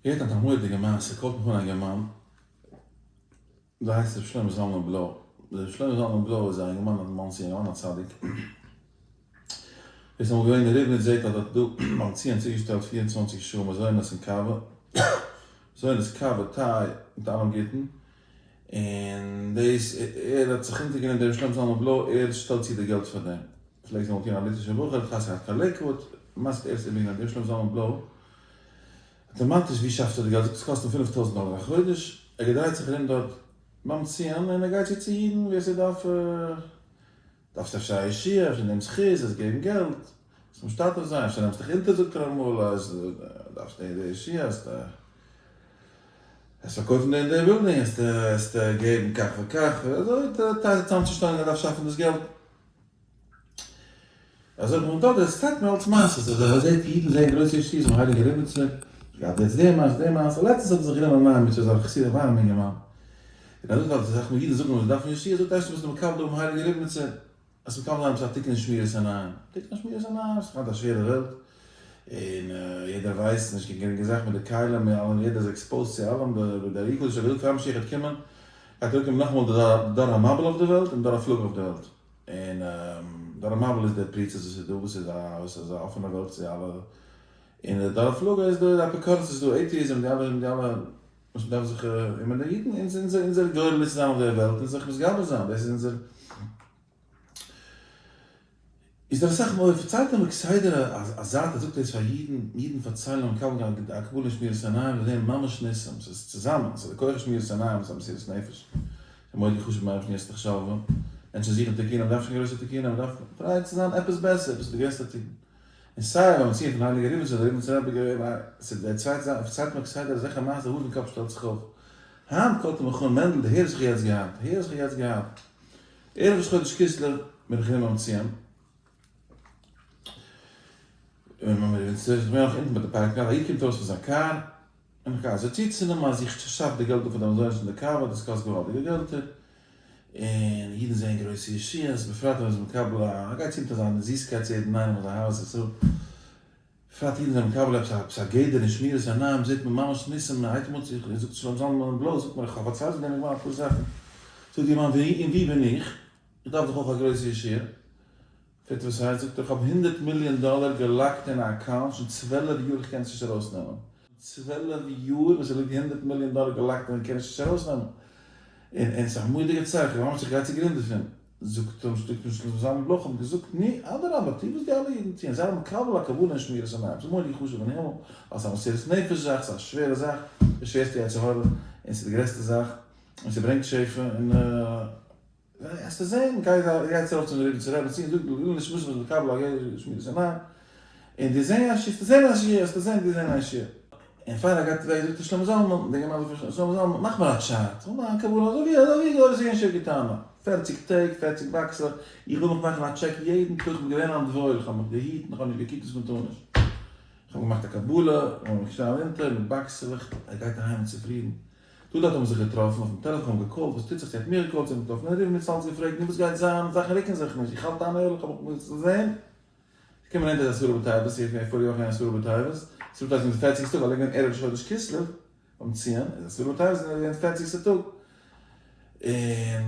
געהערט היינט א מורא'דיגע מעשה, קאלט מיך אן א אינגערמאן, דער הייסט ר' שלמה זלמן בלוי, ר' שלמה זלמן בלוי איז א אינגערמאן אין מאנסי, א אינגערמאן א צדיק, איז אמאל געווען אין ריבניץ זעהט אז דארט דא ביים ציון צוגעשטעלט 24 שעה מזונות און קאווע, מזונות קאווע טיי מיט אלעם גוטן, און דאס ער האט זיך אונטערגענומען דער ר' שלמה זלמן בלוי ער שטעלט צו די געלט פאר דעם, פלעגט אמאל טון א ליטווישער בחור האט חתונה געהאט קיין לעיקוואוד, למעשה האט ער עס איבערגענומען דער ר' שלמה זלמן בלוי אטאמאטיש ווי שאפט ער די געלט? זאגט עס קאסט אים 5000 דאלער א חודש, ער געדרייט זיך ארום דארט ביים ציון און ער גייט צו צו אידן ווער ס'דארף, דארפסט אפשר א ישועה, אפשר נעמסט זכות, זאלסט געבן געלט, זאלסט משתתף זיין, אפשר נעמסט דיך אונטער זאגט ער אמאל אז דארפסט די די ישועה, העסט פארקויפן די און די בילדינג, העסט געבן כך וכך, אזוי טרייט ער צאמצושטעלן ער דארף שאפן דאס געלט. אזוי ווי דארט עס צייגט מיר אלץ מעשות אז ער זעט אידן זעען גרויסע ישועות ביים הייליגן ריבניצער, געהאט יעצט די מעשה די מעשה, לעצטנס האט ער זיך גענומען א נייע מצוה זיין חסיד א ווארעמע אינגערמאן, און ער זאגט אלץ אסאך מאל אידן זאגן אז זיי דארפן ישועות זאגט ער ביסט מקבל דא ביים הייליגן ריבניצער אז מקבל זיין עפעס א תיקון אין שמירת עיניים, תיקון אין שמירת עיניים, ס'איז היינט א שווערע וועלט, און יעדער ווייסט נישט קיין גרינגע זאך מיט די כלים מיט אלעם יעדער איז exposed צו אלעם, דער אר"י הקדוש האט געזאגט פאר משיח וועט קומען גייט אראפקומען נאכאמאל די דור המבול אויף די וועלט און דור הפלגה אויף די וועלט. און דור המבול איז די פריצות וואס איז דא, וואס איז א וואס איז א אפענע וועלט צו אלע, און די דור הפלגה איז די אפיקורסות דא, atheism, די אלע די אלע וואס מ'דארף זיך, איך מיין די אידן, אונז אונזער אונזער גורל איז צו זיין אויף דער וועלט און זיך מתגבר זיין, דאס איז אונזער, איז דער אסאך מאל פארציילט ער מיר כסדר א זייט ער זאגט דאס פאר אידן, אידן פארציילן און מקבל זיין א קבלה אין שמירת עיניים, זיי זעען ממש ניסים, ס'איז צוזאמען, ס'איז די כח שמירת עיניים, ס'איז א מסירות נפש. מורא'דיג חשוב ביים אייבערשטן יעצט תחשבו, מענטשן זוכן תיקונים, מ'דארף נישט קיין גרויסע תיקונים, מ'דארף try צו זיין עפעס בעסער, דאס איז די גרעסטע תיקון. און סיי ביים ציון פון הייליגער ריבניצער, דער ריבניצער רבי געווען א, ס'איז דער צווייטע זאך, פארציילט מיר כסדר אזעלכע מעשה האר אין קאפ שטעלט זיך אויף. היינט קאלט ער מיך אן, מענדל די הער וואס איך האב יעצט געהאט, הער וואס איך האב יעצט געהאט. ערב ראש חודש כסלו בין איך געווען ביים ציון, און ביים ריבניצער, איך בין נאך אונטן ביי די parking lot, א איד קומט ארויס פון זיין קאר, און איך גיי אזוי צו צו אים אז איך שאף די געלט דא פאר די מזונות און די קאווע, דאס קאסט געוואלדיגע געלטער, און אידן זעען גרויסע ישועות, בפרט ווען מ'איז מקבל א, מ'גייט צו מיט אזא זיסקייט צו יעדן איינעם, אזא אהבת ישראל, בפרט אידן זענען מקבל עפעס א עפעס א גדר אין שמירת עיניים, זעט מען ממש ניסים, מען הייבט אן צו, זאגט שלמה זלמן בלוי, זאגט מיר איך האב פארציילט פון דעם אינגערמאן אפאר זאכן, זאגט די אינגערמאן ווי און ווי בין איך, איך דארף דאך אויך א גרויסע ישועה. פרעגט וואס הייסט? זאגט ער איך האב הונדרעט מיליאן דאלער געלאקט אין א account שוין 12 יאר איך קען עס נישט ארויסנעמען. 12 יאר וואס עס ליגט הונדרעט מיליאן דאלער געלאקט און איך קען עס נישט ארויסנעמען. און און ס'איז א מורא'דיגע צער איך ממש איך גיי צו גרונד דערפון. זאגט אים זאגט אים שלמה זלמן בלוי איך האב געזאגט נו אדרבה טו וואס די אלע אידן טוען זיי זענען מקבל א קבלה אין שמירת עיניים ס'איז מורא'דיג חשוב אין הימל ווייל ס'איז א מסירות נפש זאך ס'איז א שווערע זאך די שווערסטע יצר הרע און ס'איז די גרעסטע זאך און ס'ברענגט שפע און וועסטו זען, גיי גיי ארויף צום ריבניצער רבי צו און זאג לעילוי נשמתו וואס מקבל א גדר שמירת עיניים, און דו זען א שיעור, וועסטו זען א שיעור, וועסטו זען, דו זען א שיעור. און פאר ער גייט אוועק זאגט ער שלמה זלמן, דער גמרא זאגט פאר שלמה זלמן, מאך מיר א chart, מאך מיר א קבלה, אזוי ווי אזוי ווי גרויס איז יענשער געטאן, פערציג טעג, פערציג באקסלעך, איך וויל מיך מאכן א טשעק יעדן טאג, איך בין געווען היינט וואויל, איך האב מיך געהיטן, איך האב נישט געקוקט וואס מען טאר נישט, איך האב געמאכט א קבלה, איך האב מיך געשטעלט אונטער מיט באקסלעך, ער גייט אהיים צופרידן. דא דארט האבן זיך געטראפן אויפן טעלעפאן געקאלט וואס טוט זיך זי האט מיר געקאלט זי האט געטראפן אין ריבניץ אלץ געפרעגט נו וואס גייט זיין זאכן ריקן זיך נישט איך האלט איין ערליך האב איך מיר צו זעהן זיי קומען אונטער עשרה בטבת איך בין פאריגע וואך געווען עשרה בטבת עשרה בטבת איז געווען די פערציגסטע טאג ווייל איך בין ערב ראש חודש כסלו ביים ציון איז עשרה בטבת איז געווען די פערציגסטע טאג און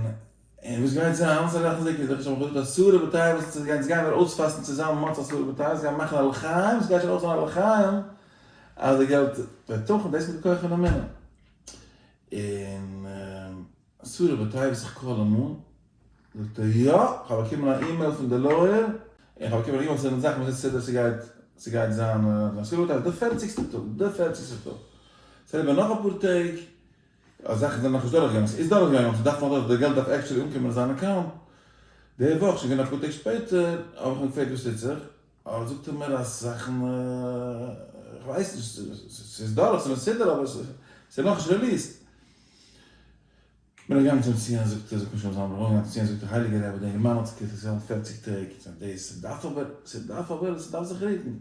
און וואס גייט זיין? וואס זאכן זיך איז דאך שוין געזאגט עשרה בטבת צו גיין גייען מיר אויספאסטן צוזאמען מוצאי עשרה בטבת גייען מאכן א לחיים עס גייט שוין אויך זיין א לחיים אז די געלט וועט תוכן דאס מיט די כח פון אמונה און עשרה בטבת איך call אים אן זאגט ער יא איך האב באקומען א אימעיל פון די lawyer איך האב באקומען א אימעיל פון די זאך וואס איז סדר ס'גייט ס'גייט זיין עשרה בטבת די פערציגסטע טאג די פערציגסטע טאג ס'אריבער נאך אפאר טעג אז זאכן זענען נאכנישט דורכגעגאנגען, ס'איז דורכגעגאנגען אבער ס'דארף נאך דורך, די געלט דארף actually אנקומען אין זיין account, די וואך, שוין געווען אפאר טעג שפעטער, האב איך אים געפרעגט וואס טוט זיך, זאגט ער מיר אז זאכן, כ'ווייס נישט, ס'איז דורך, ס'איז מסודר אבער ס'איז נאכנישט released. בין איך געגאנגען צום ציון, זאגט ער, זאגט מיר שוין זיין ברוך, געגאנגען צום ציון, זאגט ער, הייליגער רבי, דער אינגערמאן האט זיך געזען פערציג טעג, דאס, ס'דארף אבער, ס'דארף אבער, ס'דארף זיך רוקן.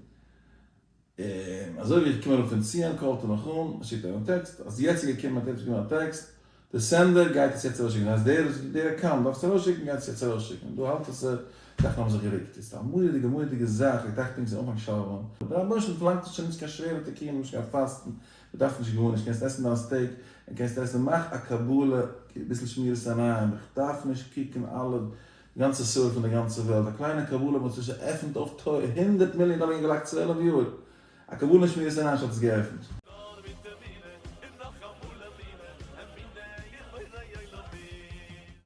און אזוי ווי איך קום אראפ פון ציון קאלט ער מיך אן, שיקט ער א טעקסט, אז יעצט איז געקומען, האט יעצט באקומען א טעקסט, די sender גייט עס יעצט ארויסשיקן, דאס הייסט דער וואס דער account דארף עס ארויסשיקן גייט עס יעצט ארויסשיקן, דא האלט עס, זאכן האבן זיך גערוקט, איז א מורא'דיגע מורא'דיגע זאך, איך דאכט פונקט צו אנפאנג שלום, דער רבונו של עולם פארלאנגט נישט קיין שווערע תיקונים, נישט קיין פאסטן, מ'דארף נישט גארנישט, קענסט עסן דיין steak, און קענסט עסן, מאך א קבלה, אביסל שמירת עיניים, איך דארף נישט קוקן אלע, די גאנצע סור פון די גאנצע וועלט, א קליינע קבלה וואס עפנט אויף 100 מיליאן דאלער געלייגט 12 יאר, א קבלה אין שמירת עיניים האט עס געעפנט.